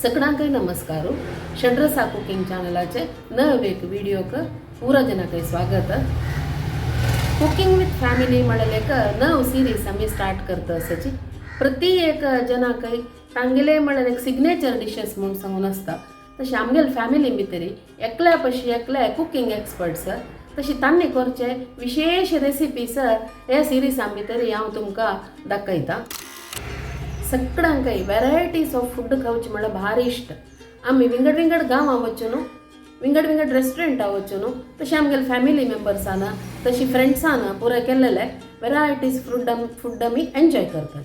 सगळ्यांकय नमस्कार. षड्रसा कुकिंग चॅनलाचे नव एक व्हिडिओक पूरा जनाकय स्वागत. कुकिंग विथ फॅमिली म्हणलेक नव सिरीज आमी स्टार्ट करता आसाची. प्रति एक जनाकय तांगेले म्हणल्यार एक सिग्नेचर डिशेस म्हूण सांगून आसता. तशें आमगेले फॅमिली भितरी एकल्या पशी एकले कुकिंग एक्सपर्ट्स, तशी तांणी करचे विशेष रेसिपीस हे सिरिजां भितरी हांव तुमकां दाखयता. सगळ्यांकय व्हेरायटीज ऑफ फूड खावची म्हळ्यार भारी इश्ट. आमी विंगड विंगड गांवां वचून, विंगड विंगड रेस्टॉरंटां वचून, तशें आमगेले फॅमिली मेंबर्सान, तशी फ्रेंड्सान पुराय केल्लेले व्हेरायटीज फूड आमी एन्जॉय करतात.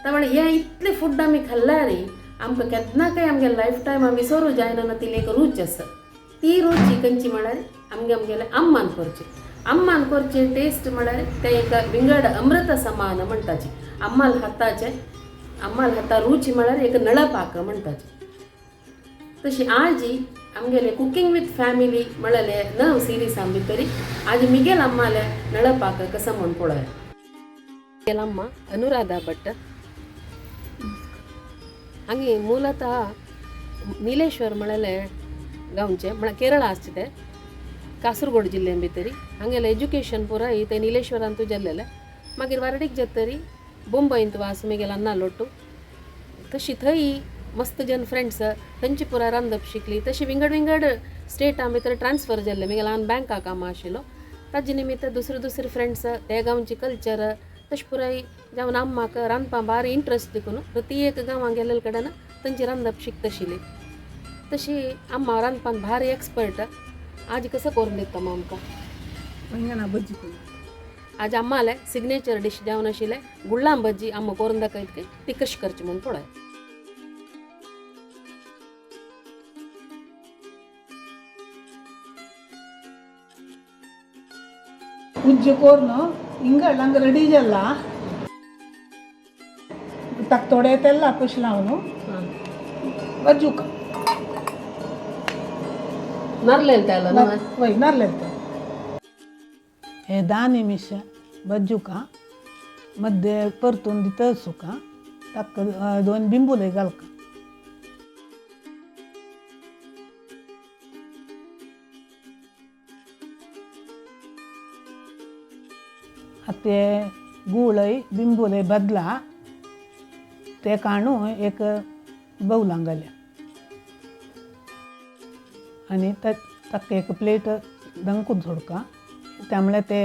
त्यामुळे हे इतले फूड आमी खाल्ल्यार आमकां केन्ना काय आमगे लायफ टायम आमी विसरू जायना. ती एक रूच आसा. ती रुची खंयची म्हळ्यार आमगे आमगेले अम्मान करची, अम्मान करची टेस्ट म्हळ्यार ते एक विंगड अमृत समान म्हणटाची. अम्माल हाताचे, अम्माल हाता रुची म्हळ्यार एक नळपाक म्हणटाची. तशी आजी आमगेले कुकिंग विथ फॅमिली म्हळ्यार नव सिरीज भितरी आजी मिगेल अम्माले नळपाक कसं म्हूण पळोवया. मिगेल अम्मा अनुराधा भट हांगे ಮೂಲತಃ ನೀಲೇಶ್ವರ್ म्हळ्यार गांवचे, म्हळ्यार केरळा आसचे ते, कासरगोड जिल्ल्यान भितरी. हांगेलें एज्युकेशन पुराय ते निलेश्वरांतू जाल्लेलें. मागीर वारडीक जातरी बोंबयंत वास मिगेल अन्ना लोटू. तशी थंय मस्त जन फ्रेंड्स, थंयची पुराय रांदप शिकली. तशी विंगड विंगड स्टेटां भितर ट्रान्सफर जाल्ले. मिगेल हांव बँका कामां आशिल्लो, ताजे निमित्त दुसरे दुसरे फ्रेंड्स, ते गांवची कल्चर, तशें पुराय जावन अम्माक रांदपा भारी इंट्रस्ट देखून प्रति एक गांवां गेल्ले कडेन थंयची रांदप शिकताशिल्ली. तशी अम्मा रांदपान भारी एक्सपर्ट. आज कसं करून दिता मग आमकां? वांयगणा भजी करून. आज अम्माले सिग्नेचर डिश जावन आशिल्ले गुळ्ळां भजी अम्मा करून दाखयत. ती कशी करची म्हूण पळय. ಉಜ್ಜು ಕೋರ್ನು ಹಿಂಗ ಹಂಗೆ ರೆಡಿ ಜಲ್ಲ ತಕ್ ತೊಡೆ ತೆಲ್ಲ ಪುಷ್ಲಾವನು ಬಜ್ಜುಕ. ನರ್ಲೆಲ್ತ ಅಲ್ಲ? ವೈ ನರ್ಲೆಲ್ತ हे 10 ನಿಮಿಷ ಬಜ್ಜುಕ ಮಧ್ಯೆ ಪರ್ತುಂದಿ ತರ್ಸುಕ ತಕ್ಕ दोन बिंबुले घालका. ते गूळय बिंबुले बदला ते काणू एक बौलां घाल्या आनी ताका एक प्लेट दंकून सोडका. त्यामुळे ते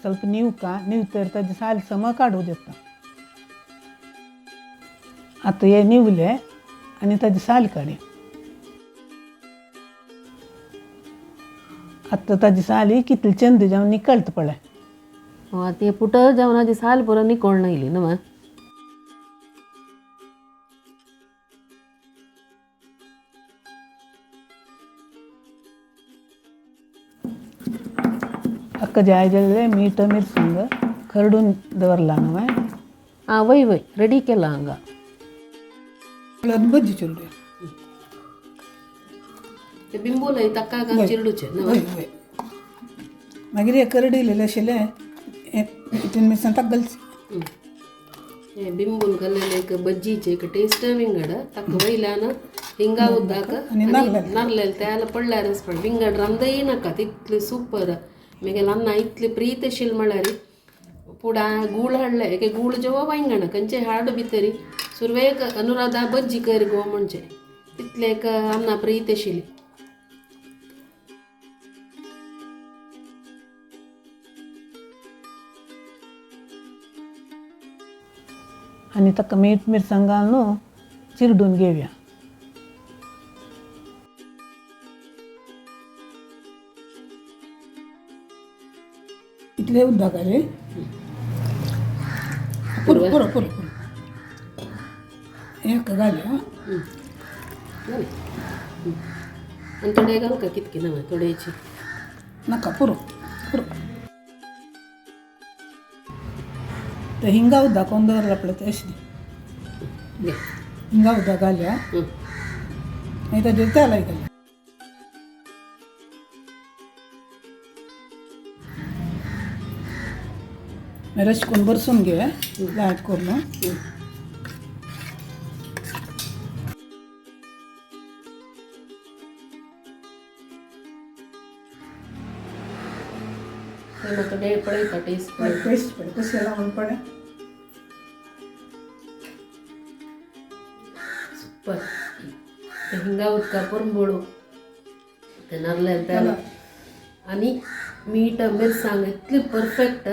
ಸ್ವಲ್ಪ निवका निवतर ताजी साल सम काडू देता. आतां हे निवले आनी ताजी साल काडया. आतां ताजी साली कितली चंद जावन निकळटा पळय. ते पुट जावन साल पुरो निकोळ येयली न्हू. ताका जाय जाल्यार मीठ मिरसांग खरडून दवरला न्हू. आं, वय वय, रेडी केला हांगा. हळद भजी चिरडूया. ते बिंबोलय ताका घालून चिरडूचे न्हू? वय वय. मागीर हे करडिलेलें आशिल्लें हें हितून मिरसांग ताका घालचें. हे बिंबूल घाल्लेले एक बज्जीचे एक टेस्ट विंगड. ताका वयल्यान हिंगा उद्दाक आनी नारलेले. नारलेले तेल पडल्यारच पड विंगड रांदय नाका, तितले सुपर. मिगेल अन्ना इतली प्रीत आशिल्ली म्हळ्यार पुडा गूळ हाडले एक गूळ जेवो वांयगण खंयचे हाड भितरी सुरवेक अनुराधा बज्जी कर गो म्हणचे, तितले एक अन्ना प्रीत आशिल्ली. आनी ताका मीठ मिरसांग घालून चिरडून घेवया. इतले उदक रे, पुरो पुरो पुरो पुरो. एक घालया. जालें. आनी थोडे घाल का कितके नवे थोडेची. नाका, पुरो पुरो. ते हिंगा उदक कोण दवरला पळय तें अशें दी. घे. हिंगा उदक घालया. मागीर ताजेर तेल घालया. मागीर अशें करून भरसून घे लायट करून. ते म्हाका डे पळयता टेस्ट पळयता. टेस्ट पळय कशी जाला म्हणून पळय. सुपर. ते हिंगा उदका पोरंबोळू, ते नारल्यार तेल आनी मीठ मिरसांग इतली परफेक्ट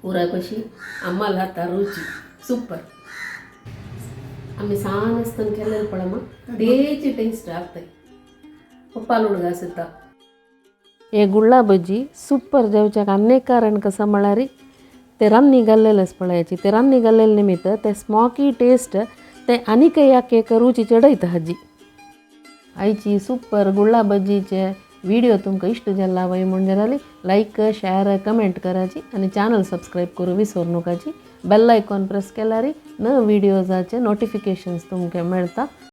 पुरा कशी आम्हाला हाता रुची सुपर. आमी सान आसतना केलेलं पळय तेची टेस्ट लागतय. पप्पाल हुडगा सुद्दां हे गुळ्ळा भजी सुपर जेवच्याक. आनी एक कारण कसं म्हळ्यार ते रान्नी घाल्लेलेच पळयाची, ते रान्नी घाल्लेले निमित्त ते स्मॉकी टेस्ट ते आनीकय एक एक रुची चडयता हाजी. आयची सुपर गुळ्ळा भजीचे व्हिडिओ तुमकां इश्ट जाला वय म्हूण जाल्यार लायक, शेअर, कमेंट कराची आनी चॅनल सबस्क्रायब करूं विसरू नकाची. बेल आयकॉन प्रेस केल्यार नवे व्हिडियोजाचे नोटिफिकेशन्स तुमकां मेळटा.